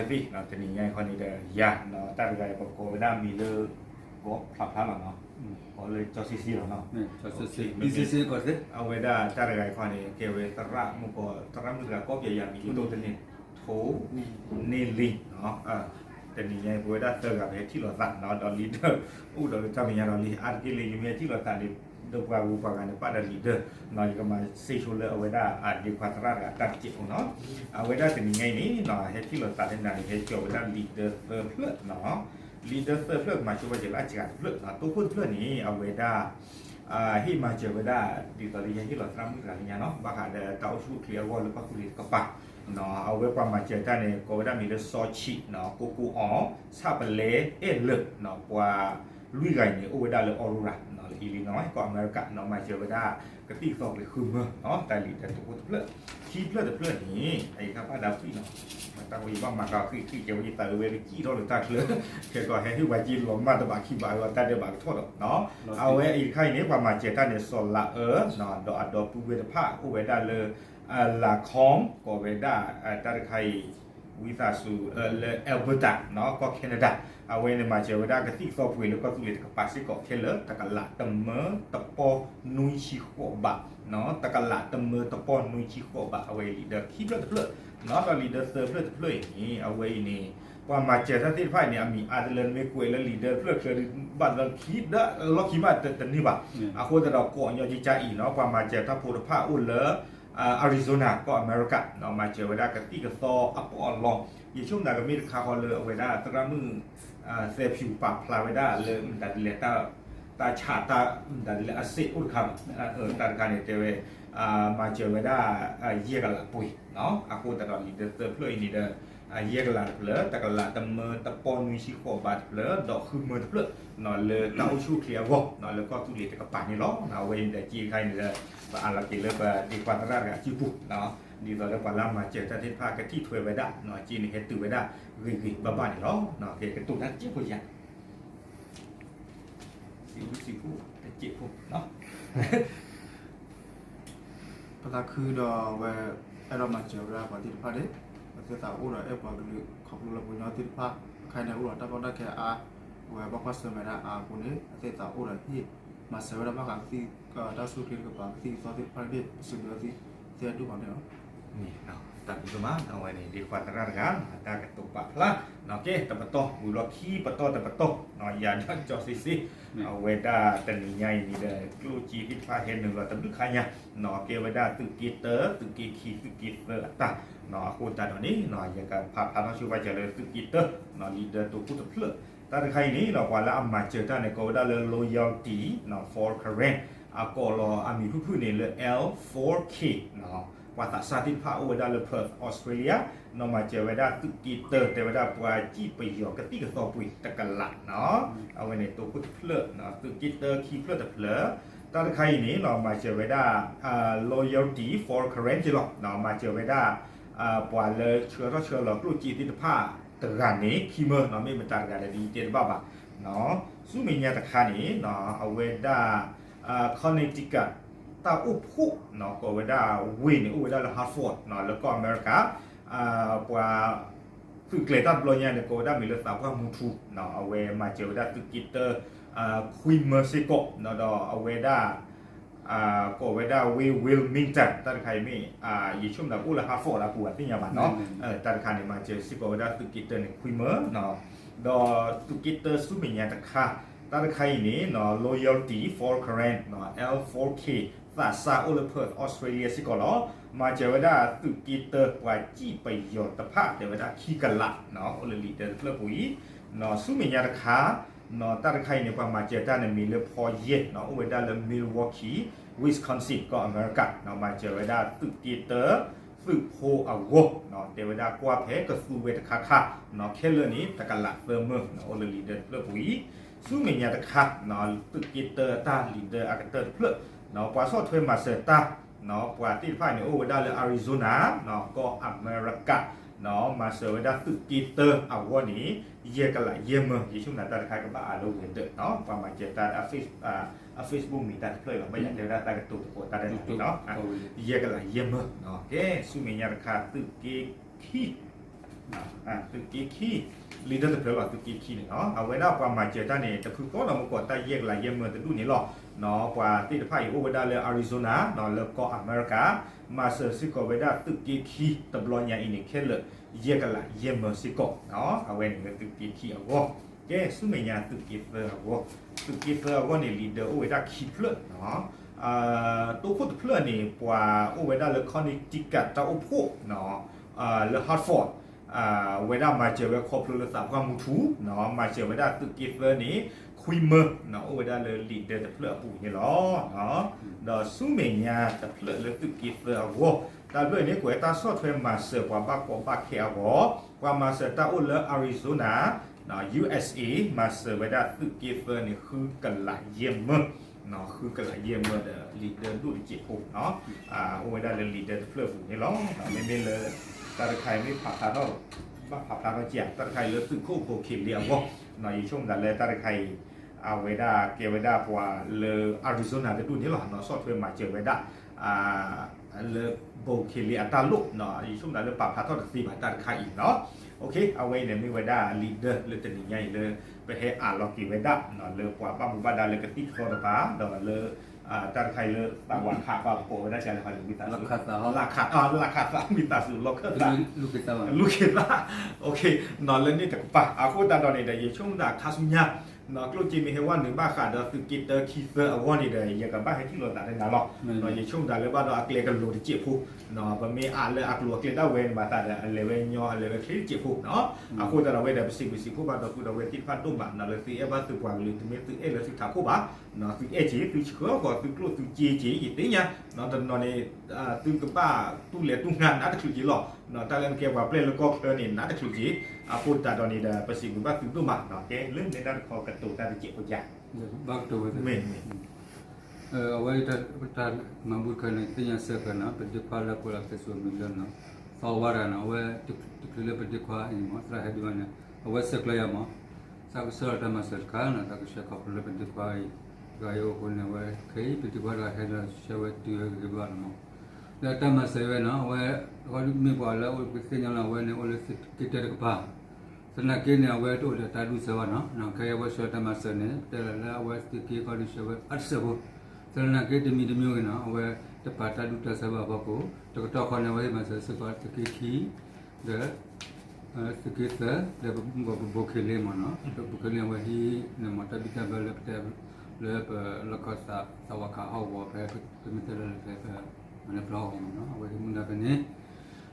တနံၤညါအံၤခီန့ၣ်ဒီး ယၤ တၢ်တဂၤအံၤ ပကိးဝဲဒၣ်မံၤလၢ ကီဖျါဖျါလီၤနီၤ, ကိးလၢကၠီဆ့ဆ့လီၤနီၤ, အဝဲဒၣ်တၢ်တဂၤအံၤခီန့ၣ် ကဲဝဲသရၣ်မုၣ်ကီး သရၣ်မုၣ်တဂၤကီၢ်ပယီၤယၤမံၤဒိၣ်တန့ၢ် ထိၣ်န့ၢ်လံ, တနံၤညါအံၤ ပဝဲဒၣ်သၢဂၤ ပဟဲထံၣ်လိာ်သးနီၤ, ဒီး leader အိၣ်ဒီးလၢတၢ်မဲာ်ညါဒီးလံ, အါတက့ၢ်လၢယမ့ၢ်ဟဲထံၣ်လိာ်သးန့ၣ် ဒီးပှၤဂုၤပှၤဂၤန့ၣ် ပာ်ဒီး leader နီၤ, ယကမၤစ့ဆိလၢအဝဲဒၣ် ဒ့ခွါသရၣ်တဂၤတၢ်တစဲးဖိနီၤ, အဝဲဒၣ်တနံၤညါအံၤန့ၣ်နီၤ ဟဲထံၣ်လိာ်သးလၢနၤန့ၣ် ဟဲကၠီၤဝဲဒၣ် leader သၢဖျၢၣ်နီၤ, leader သၢဖျၢၣ် မၤဆိဘၣ်စၢၤလၢအစှၤတဖျၢၣ်နီၤ, တိခိၣ်တဖျၢၣ်န့ၣ် အဝဲဒၣ် ဟ့ၣ်မၤစၢၤဝဲဒၣ် ဒ်သိးလၢယဟ့ၣ်လီၤသရၣ်မုၣ်တဂၤလၢညါနီၤ, ဘၣ်ဃးဒီးတၢ်အိၣ်ဆူၣ်အိၣ်ချ့အဂီၢ်လၢကီၢ်သူလ့ၤတကပၤ, အဝဲပှၤမၤစၢၤတၢ်န့ၣ် ကိးဝဲဒၣ်မံၤလၢစီၤဆံးနီၤ, ကိကိအီၤ, ဆၣ်ပလဲ အဲၣ်လၢာ်နီၤ, ပှၤလွံၢ်ဂၤအံၤန့ၣ် အိၣ်ဝဲဒၣ်လၢ Aurora နီၤ, လၢ Illinois ကီၢ်အမဲရကၤနီၤ, မၤစၢၤဝဲဒၣ် ကသံၣ်ကသီပှ့ၤဃုမၢနီၤ, တၢ်လံၤဒီးတိခိၣ်တဖျၢၣ်, ခံဖျၢၣ်တဖျၢၣ်န့ၣ် အအံၤတၢ်ဘၣ်ဒၣ်ကွံာ်နီၤ, တၢ်ဝဲယဘၣ်မၤကဃံးဃံးကဲဝဲယသးလၢဝဲကစံၣ်ထီၣ်လၢတၢ်ချၢ, ခဲကီးဟဲဟ့ၣ်ပှၤက့လီၤမၢ်တဘၣ်ခံဘၣ်အဂီၢ် တၢ်ဒဲးဘးကထီၣ်ဒီးနီၤ, အဝဲအံၤတခါအံၤန့ၣ် ပှၤမၤစၢၤတၢ်န့ၣ် စီၤလၤအၢနီၤ, ဒီးအဒီပုၢ်ဝဲၢ်တဖၣ်အိၣ်ဝဲဒၣ်လၢ လၤခီ ကိးဝဲဒၣ် တၢ်တခါအံၤ ဝံသးစူၤ လၢ Alberta နီၤ, ကီၢ် Canada, အဝဲန့ၣ်မၤစၢၤဝဲဒၣ်ကသံၣ်ကသီပှ့ၤလၢကီၢ်သူလ့ၤတကပၤစ့ၢ်ကီးခဲလၢာ် တကလးတမၢတပီၢ်နွံဆံဃိးဘးနီၤ, တကလးတမၢတပီၢ်နွံဆံဃိးဘး, အဝဲအံၤလံဒီးခံဖျၢၣ်တဖျၢၣ်နီၤ, ဒီးလံဒီးသၢဖျၢၣ်တဖျၢၣ်အံၤန့ၣ် အဝဲအံၤန့ၣ် ပှၤမၤစၢၤတၢ်သ့ၣ်တဖၣ်အံၤန့ၣ် အမံၤအါတလၢနမ့ၢ်ကွဲးလၢလံဒီးတဖျၢၣ်ချၢဒီး ဘၣ်လၢခံဒီးလီၢ်ခံမးတန့ၢ်ဘၣ်, အဃိသတးဒီးကိးညီကကါအံၤနီၤ, ပှၤမၤစၢၤတၢ်ဖိတဖၣ်အိၣ်လၢ Arizona ကီၢ်အမဲရကၤနီၤ, မၤစၢၤဝဲဒၣ်ကသံၣ်ကသီအပီၣ်အလီၢ်, ယဆိကမိၣ်ကမ့ၢ်တခါဃီလၢအဝဲဒၣ်သရၣ်မုၣ် သဲဖၠူၤပာ်ဖျါဝဲဒၣ်လၢ မတၤဒ်လဲၣ် တၢ်ဆးတၢ် မတၤဒ်လဲၣ် အစ့းအိၣ်တခါဘၣ်, တၢ်တခါန့ၣ်တဲဝဲ မၤစၢၤဝဲဒၣ် ယဲၢ်ကလးပှ့ၤနီၤ, အဃိသတးဒီးလံဒီးသၢဖျၢၣ်အံၤန့ၣ်ဒီး ယဲၢ်ကလးတဖျၢၣ်, တကလးတမၢတပီၢ်နွံဆံဃိးဘးတဖျၢၣ်, ဒီးဃုမၢတဖျၢၣ်နီၤ, လၢတၢ်အိၣ်ဆူၣ်အိၣ်ချ့အဂီၢ်နီၤ, လၢကီၢ်သူလ့ၤတကပၤန့ၣ်လီၤ. အဝဲအံၤဒီးက့တခါအံၤန့ၣ်ဒီး ပအးလီၤက့ၤလၢပဒ့ခွါသရၣ်တဂၤစုပူၤနီၤ, ဒ်သိးလၢပှၤလၢအမၤစၢၤတၢ်သ့ၣ်တဖၣ်ကထံၣ်ထွဲဝဲဒၣ်နီၤ, က့န့ၣ်ဟဲတုၤဝဲဒၣ်ဂ့ၤဂ့ၤဘၣ်ဘၣ်န့ၣ်လီၤ. ကဲ ကတိၤတၢ်တစဲးဖိယၤ စံးဖိ တစဲးဖိနီၤ, ပသးခုဒီးအဝဲ အဲၣ်ဒိးမၤစၢၤဝဲဒၣ်ပှၤသ့ၣ်တဖၣ်န့ၣ် ပသုသးအိၣ်ဒီးအဲၣ်ပှၤကလုာ်ခီဖျိလၢပှၤကညီသ့ၣ်တဖၣ် အခါန့ၣ်အိၣ်ဒီးတၢ်ကီတၢ်ခဲအါ, အဝဲဘၣ်ကွၢ်ဆၢၣ်မဲာ်ဒၣ်အါအဃိန့ၣ် အသ့ၣ်သးအိၣ်ဒီးဟ့ၣ်မၤစၢၤဝဲဒၣ်ဘၣ်ဃးကသံၣ် တၢ်အိၣ်ဆူၣ်အိၣ်ချ့တကပၤ ကသံၣ်ကသီသ့ၣ်တဖၣ်န့ၣ် ပစံးဘျုးအီၤသ့သ့ၣ်ဒူၣ်ဘၣ်န့ၣ်လီၤ. တၢ်ဘျုးဒိၣ်မး အဝဲန့ၣ် ဒ့ခွါသရၣ်တဂၤ တၢ်ကတိၤပာ်ဖျါ ကဲ တပတီၢ် ဝံၤလီၤခံပတီၢ်တပတီၢ် ယၤဒီးကၠီစ့စ့ အဝဲဒၣ်တနံၤညါအံၤန့ၣ်ဒီး ကျိၣ်စ့သ့ၣ်တဖၣ်ဟဲနုာ်လီၤတဘျုးခါညါ ကဲဝဲဒၣ်သုးက့တၢ သုးက့ခံ သုးက့သၢအတၢ် အဃိသတးဒီးန့ၣ် ယကဖးဖျါထီၣ်ဆိပာ်စၢၤလၢသုးက့တၢ လံာ်ဒၢတိခိၣ်တဖျၢၣ် တၢ်တခါအံၤန့ၣ်ဒီး ပှၤလၢအမၤစၢၤတၢ်န့ၣ် ကိးဝဲဒၣ်လၢ Loyalty Foreign အကိးလီၤအမံၤဖုၣ်ဖုၣ်န့ၣ်လၢ L four K ပှၤသးစၢ်သ့ၣ်တဖၣ်အိၣ်ဝဲဒၣ်လၢ Perth Australia နီၢ်မၤစၢၤဝဲဒၣ်သုးက့တၢ တဲဝဲဒၣ်ပှၤစံၣ်ပယီၤကသံၣ်ကသီပှ့ၤတကလးနီၢ် အဝဲန့ၣ်တိခိၣ်တဖျၢၣ် သုးက့တၢခံဖျၢၣ်တဖျၢၣ် တၢ်တခါအံၤန့ၣ်နီၢ်မၤစၢၤဝဲဒၣ် Loyalty Foreign က့လီၤ မၤစၢၤဝဲဒၣ် ပှၤလၢဆှၢထီၣ်ဆှၢလီၤကျိၣ်စ့သ့ၣ်တဖၣ်တဂၤန့ၣ် ခံမၢနီၢ် မ့ၢ်မတၤတဂၤလဲၣ်ဒ်ယတဲတဘၣ်ဘၣ် ဆူမဲာ်ညါတခါန့ၣ် အဝဲဒၣ် Connecticut တၢ်အိၣ်ဖှိၣ်နီၢ် ကိးဝဲဒၣ်ဝ့ၢ်န့ၣ် အိၣ်ဝဲဒၣ်လၢ Hartford နီၢ် လၢကီၢ်အမဲရကၤ ပှၤသုးကျဲၤတၢ်တဘျီညါန့ၣ် ကိးဝဲဒၣ်မံၤလၢသးပှၢ်မူထူနီၢ် အဝဲမၤစၢၤဝဲဒၣ်သုးက့တၢ ခွံမၢစ့ၢ်ကီးနီၢ် ဒီးအဝဲဒၣ် ကိးဝဲဒၣ်ဝ့ၢ် Wilmington တၢ်တခါအံၤမ့ၢ် ယဆိကမိၣ်ဒၣ်ကအိၣ်လၢ Hartford အပူၤ အသ့ၣ်ညါဘၣ်နီၢ် တၢ်တခါန့ၣ် မၤစၢၤစ့ၢ်ကီးဝဲဒၣ်သုးက့တၢန့ၣ် ခွံမၢနီၢ် ဒီးသုးက့တၢဆူမဲာ်ညါတခါ တၢ်တခါအံၤန့ၣ်နီၢ် Loyalty Foreign နီၢ် L four K သးစၢ်အိၣ်လၢ Perth Australia စ့ၢ်ကီးလီၤ မၤစၢၤဝဲဒၣ်သုးက့တၢပှၤစံၣ်ပယီၤတဖၣ် တဲဝဲဒၣ်ခံကလးနီၢ် အိၣ်လၢလံာ်ဒၢတဖျၢၣ်ပူၤအံၤ နီၢ်ဆူမဲာ်ညါတခါ နီၢ်တၢ်တခါအံၤန့ၣ် ပှၤမၤစၢၤတၢ်န့ၣ်မံၤလၢဖီယဲၢ်နီၢ် အိၣ်ဝဲဒၣ်လၢ Milwaukee Wisconsin ကီၢ်အမဲရကၤနီၢ် မၤစၢၤဝဲဒၣ်သုးက့တၢ သုးဖိအဂီၢ်နီၢ် တဲဝဲဒၣ်ကွၢ်ဖဲကသူဝဲတခါခါနီၢ် ခဲလၢာ်န့ၣ် တကလးသၢမၢနီၢ် အိၣ်လၢလံာ်ဒၢတဖျၢၣ်ပူၤအံၤ ဆူမဲာ်ညါတခါနီၢ် သုးက့တၢတၢ်လံာ်ဒၢအကတၢၢ်တဖျၢၣ်နီၢ် ပှၤဆီၣ်ထွဲမၤစၢၤတၢ်နီၢ် ပှၤသ့ၣ်တဖၣ်န့ၣ် အိၣ်ဝဲဒၣ်လၢ Arizona နီၢ် ကီၢ်အမဲရကၤ နီၢ် မၤစၢၤဝဲဒၣ်သုးက့တၢအဂီၢ်န့ၣ် ယဲၢ်ကလးယဲၢ်မၢ ယဆိကမိၣ်တၢ်တခါကဘၣ်အးလၢဝဲၤဒၢးနီၢ် ပှၤမၤစၢၤတၢ် အ Facebook မံၤတၢ်တဖျၢၣ်အံၤလီၤ ဘၣ်ယၤတဲဝဲဒၣ်တၢ်ကတိၤသကိးတၢ်ဒ်န့ၣ်နီၢ် ယဲၢ်ကလးယဲၢ်မၢနီၢ် ကဲ ဆူမဲာ်ညါတခါသုးက့ခံ သုးက့ခံ leader တဖျၢၣ်လီၤ. သုးက့ခံန့ၣ်လီၤ အဝဲဒၣ်ပှၤမၤစၢၤတၢ်န့ၣ် တဖုဃီဒီးမုၢ်ကီးတၢ်ယဲၢ်ကလးယဲၢ်မၢတဒူၣ်န့ၣ်လီၤ. ပှၤသ့ၣ်တဖၣ်အံၤအိၣ်ဝဲဒၣ်လၢ Arizona လၢကီၢ်အမဲရကၤ မၤစၢၤစ့ၢ်ကီးဝဲဒၣ်သုးက့ခံတဘျီညါအံၤန့ၣ် ခဲလၢာ်ယဲၢ်ကလးယဲၢ်မၢစ့ၢ်ကီး. အဝဲန့ၣ်လၢသုးက့ခံအဂီၢ်. ကဲ ဆူမဲာ်ညါသုးက့သၢအဂီၢ်, သုးက့သၢအဂီၢ်န့ၣ် leader အိၣ်ဝဲဒၣ်ခံဖျၢၣ် တိခိၣ်တဖျၢၣ်န့ၣ် ပှၤအိၣ်ဝဲဒၣ်လၢ Connecticut တၢ်အိၣ်ဖှိၣ် လၢ Hartford ဝဲဒၣ်မၤစၢၤဝဲခီဖျိလၢသးပှၢ်မူထူ မၤစၢၤဝဲဒၣ်သုးက့သၢန့ၣ် ခွံမၢ အိၣ်ဝဲဒၣ်လၢ leader တဖျၢၣ်အပူၤန့ၣ်လီၤ. ဒီးဆူမဲာ်ညါတဖျၢၣ်လၢသုးက့သၢအဂီၢ်, တၢ်ဖျၢၣ်အံၤန့ၣ် ကွဲးတၢ်ဆီၣ်ထွဲမၤစၢၤပှၤဘၣ်ကီဘၣ်ခဲအဂီၢ်, ပှၤမၤစၢၤတၢ်အိၣ်လၢ Arizona USA မၤစၢၤဝဲဒၣ်သုးက့သၢန့ၣ် ဃုကလးယဲၢ်မၢ, ဃုကလးယဲၢ်မၢဒီး leader ဒိၣ်တစဲးဖိ အိၣ်ဝဲဒၣ်လၢ leader တဖျၢၣ်အပူၤန့ၣ်လီၤ. မ့မ့ၢ်လၢ တၢ်တခါအံၤမ့ၢ်ဖးဖျါထီၣ်, ဘၣ်ဖးဖျါထီၣ်က့ၤ တၢ်တခါအံၤလၢသုးခိၣ်ဘိးခ့လ့အဂီၢ်, ယဆိကမိၣ်သးလၢတၢ်တခါအံၤ အဝဲဒၣ်ကဲဝဲဒၣ်ပှၤလၢ Arizona တဒူၣ်န့ၣ်လီၤ. ဆီၣ်ထွဲမၤစၢၤဝဲဒၣ် လၢဘိးခ့လ့အတၢ်လိၣ်, ယဆိကမိၣ်သးလၢပာ်ဖျါထီၣ်တသ့ဘၣ်တၢ်တခါအံၤလီၤ. အဝဲအံၤန့ၣ်မ့ၢ်ဝဲဒၣ် leader လၢတနံၤညါအံၤလၢ ပဟဲအးလီၤက့ၤဝဲဒၣ် လၢပှၤဘၣ်မူဘၣ်ဒါလၢကသံၣ်ကသီတကပၤ ဒီးလၢ တၢ်တခါအံၤလၢသးဝးခးပှၤကိးဝဲဒၣ်ကလဲၤ လၢ လးခးသး မံသးစူၤလီၢ်ခၢၣ်သး လူၤက့ၤသး လူၤက့ၤသး, လၢန့ၣ်တကပၤ အဃိသတးဒီးန့ၣ်ဒီး ယဆိကမိၣ်သးခါဆူညါ ကျိၣ်စ့မ့ၢ်ဟဲဝဲနုာ်ဘၣ်ဃးဒီးသုးက့တၢခံသၢအဂီၢ်န့ၣ်ဒီး ယကဘၣ်ဟဲထံၣ်လိာ်သးတနၤလီၤ. ယဆိကမိၣ်သးလၢဘၣ်ဒီးအကျဲကလိၤတစဲးဖိ ပမ့ၢ်အးလၢအကျိၤအကျဲဒၣ်ဝဲန့ၣ်ဘၣ်သးဒီး အလဲၤဝဲညီအလဲၤဝဲချ့တစဲးဖိ အဃိသတးဒီးဝဲဒီး ပစံးဘျုးစံးဖှိၣ်ဘၣ်ဒီပုၢ်ဒီဝဲၢ်သ့ၣ်တဖၣ်ဒိၣ်မး လၢသုအဲၣ်ဘၣ်သုပှၤကလုာ် တမ့ၢ်သုအဲၣ်လၢသုထးခိၣ်ဘၣ်, သုအဲၣ်က့ၤ သုဆှၢဃီၤသုကျိၣ်သုစ့က့ၤ ယသ့ၣ်ညါ တနီၤန့ၣ် သုကဘၣ်တူၢ်လဲၤတူၢ်ငါနးတချုးက့ၤလီၤ. တၢ်လၢနကဲပှၤပျဲၢ်လၢကီၢ်ချၢန့ၣ် နးတချုးက့ၤ, အဃိသတးဒီးန့ၣ်ဒီး ပစံးဘျုးဘၣ်သုဒိၣ်မး ကဲလၢနဲဒၣ်တခီကတိၤတၢ်တစဲးဖိယါ ဘၣ်ကတိၤဝဲ မ့ၢ် အဝဲတၢ်မၤဘူၣ်တခါန့ၣ် သ့ၣ်ညါစ့ၢ်ကီးနီၤ ပဒ့ခွါလၢအကိးလၢ Facebook မံၤလၢနီၤ သီဝါဒၣ်နီၤ အဝဲတချုးလၢပဒ့ခွါအံၤမ့ၢ် သရၣ်ဟဲဒုးဘၣ်န့ၣ် အဝဲဆဲးကျိးယၤမ့ၢ် သးကဆှၢလီၤတၢ်မၤစၢၤတခါနီၤ သးကဆှၢခီဖျိလၢပဒ့ခွါအံၤ တဂၤအံၤအိၣ်အဃိန့ၣ် အဝဲခဲအံၤ ပဒ့ခွါတဂၤဟဲဒီးဆှၢဝဲတုၤဝဲဂ့ၤဂ့ၤဘၣ်နီၤမ့ၢ် ဒီးတၢ်မၤစၢၤဝဲနီၤ အဝဲ အဝဲမ့ၢ်ပှၤလၢအအိၣ်ပသ့ၣ်ညါလီၤ အဝဲန့ၣ်အိၣ်လၢသုးက့တၢတကပၤ သနာ်က့န့ၣ် အဝဲတအိၣ်ဒီးတၢ်ဒူၣ်စၢၤဘၣ်နီၤ ခဲအံၤအဝဲဆှၢတၢ်မၤစၢၤန့ၣ် ပတဲလၢအဝဲသုးက့ကီၢ်ဒုးဆှၢဝဲအါတစဲးဖိ သနာ်က့တမံၤတမံၤဂ့ၤနီၤ အဝဲတပာ်တၢ်ဒူၣ်တၢ်စၢၤဘၣ်အဖီခိၣ် တကတီၢ်ဃီန့ၣ် အဝဲဟ့ၣ်မၤစၢၤစ့ၢ်ကီးသုးက့ခံ ဒီး သုးက့သၢ ဒီးပဘိးခ့လ့မ့ၢ်နီၤ ပဘိးခ့လ့အဝဲဟံးန့ၣ်မ့ၢ် တၢ်ဘံၣ်တၢ်ဘၢလၢပတဲ လၢပလီၢ်ခၢၣ်သး သးဝးခးဟီၣ်ကဝီၤဖဲ ပမ့ၢ်တဲလၢဖဲ မၤလၢပျီဟီၣ်ကဝီၤမ့ၢ်နီၤ အဝဲဟံးမူဒါဖဲန့ၣ်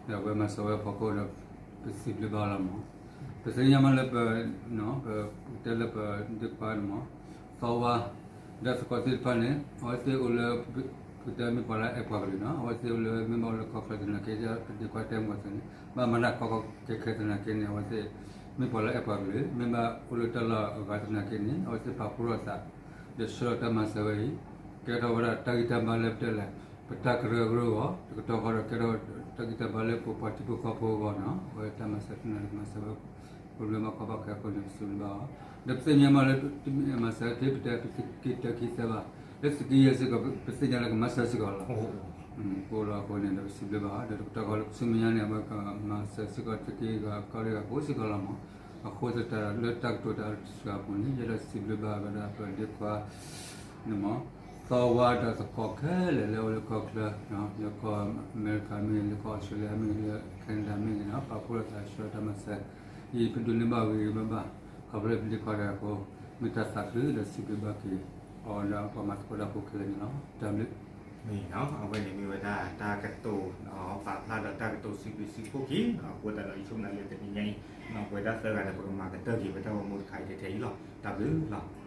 ဒီးအဝဲမၤစၢၤဝဲအဖီခိၣ်ဒီး ပစံးဘျုးဘၣ်လီၤမ့ၢ် ပသ့ၣ်ညါမးလၢပ ပတဲလၢပဒ့ခွါန့ၣ်မ့ၢ် သီဝါ ဒီးသကိးသ့ၣ်တဖၣ်န့ၣ် အဝဲသ့ၣ်အိၣ်လၢ ပတဲမ့ၢ်ပှၤလၢအဲၣ်ပှၤကလုာ်နီၤ အဝဲသ့ၣ်အိၣ်လၢမ့ၢ်ဘၣ်အိၣ်လၢကီၢ်ချၢသနာ်က့ ပဒ့ခွါတဲမ့ၢ်သ့ၣ်န့ၣ် ဘၣ်မၤတၢ်ကီကီခဲခဲသနာ်က့န့ၣ် အဝဲသ့ၣ် မ့ၢ်ပှၤလၢအဲၣ်ပှၤကလုာ် မ့ၢ်ဘၣ်အိၣ်လၢတၢ်လီၢ်အဂၤသနာ်က့န့ၣ် အဝဲသ့ၣ်ပာ်ဖှိၣ်ထီၣ်သး ဒီးဆှၢလီၤတၢ်မၤစၢၤဝဲအံၤ ကဲထီၣ်ဝဲဒၣ်တၢ်ဂံၢ်တၢ်ဘါလၢပတဲလဲၣ် ပတၢ်ကရၢကရိအဂီၢ် တကတီၢ်ဃီဒီးကဲထီၣ်တၢ်ဂံၢ်တၢ်ဘါလၢပပှၤထံဖိကီၢ်ဖိအဂီၢ်နီၤ အဝဲတၢ်မၤစၢၤတနၤလၢကမၤစၢၤဝဲ ပဘျၢဘၣ်ကီဘၣ်ခဲအဃိန့ၣ် ပစံးဘျုးဘၣ်အီၤ ဒီးပသ့ၣ်ညါမးလၢ မၤစၢၤတမ့ၢ်ပတဲသုးက့တၢခံသၢဘၣ် လၢသုးက့ယဲၢ်စ့ၢ်ကီး ပသ့ၣ်ညါလၢကမၤစၢၤစ့ၢ်ကီးလီၤ ကိးလီၤအဃိန့ၣ်ဒီးပစံးဘျုးဘၣ်အီၤ ဒီးတကတီၢ်ဃီလၢပဆူမဲာ်ညါန့ၣ် အဝဲကမၤစၢၤစ့ၢ်ကီးသုးက့ဂၤကီၢ်ရ့ၣ်ဂၤကိးစ့ၢ်ကီးလီၤမး အဃိသတးဒီးလၢတၢ်ကတိၤတၢ်စှၤအပူၤန့ၣ် ယဲဒၣ်စံးဘျုးဘၣ်ဝဲဒၣ်ပဒ့ခွါ န့ၣ်မး သီဝါဒီးသကိးခဲလၢာ်လၢအိၣ်လၢကီၢ်ချၢ လၢကီၢ်အမဲရကၤမ့ၢ်ဂ့ၤ လၢကီၢ်အီစထြ့လယါမ့ၢ်ဂ့ၤ လၢ Canada မ့ၢ်ဂ့ၤနီၤ ပာ်ဖှိၣ်ထီၣ်သးဆှၢတၢ်မၤစၢၤ အံၤပဒိးန့ၢ်ဘၣ်ဂ့ၤဂ့ၤဘၣ်ဘၣ် ခီဖျိလၢပဒ့ခွါတဂၤအဃိ မ့ၢ်တၢ်သးခုဒီးစံးဘျုးဘၣ်က့ၤအီၤဒီးပှၤမၤသကိးတၢ်ဖိခဲလၢာ်န့ၣ်လီၤ တၢ်ဘျုး မ့ၢ်နီၤ အဝဲန့ၣ်မ့ၢ်ဝဲဒၣ်တၢ်ကတိၤ ပာ်ဖျါဒီးတၢ်ကတိၤစံးဘျုးစံးဖှိၣ်က့ၤ အဃိသတးဒီးယဆိကမိၣ်လၢတနံၤညါအံၤ ပဝဲဒၣ်သၢဂၤန့ၣ် ပကမၤကတၢၢ်က့ၤဝဲတၢ်ဂီၤမူတခါအံၤထဲအံၤလီၤ တၢ်ဘျုးလီၤ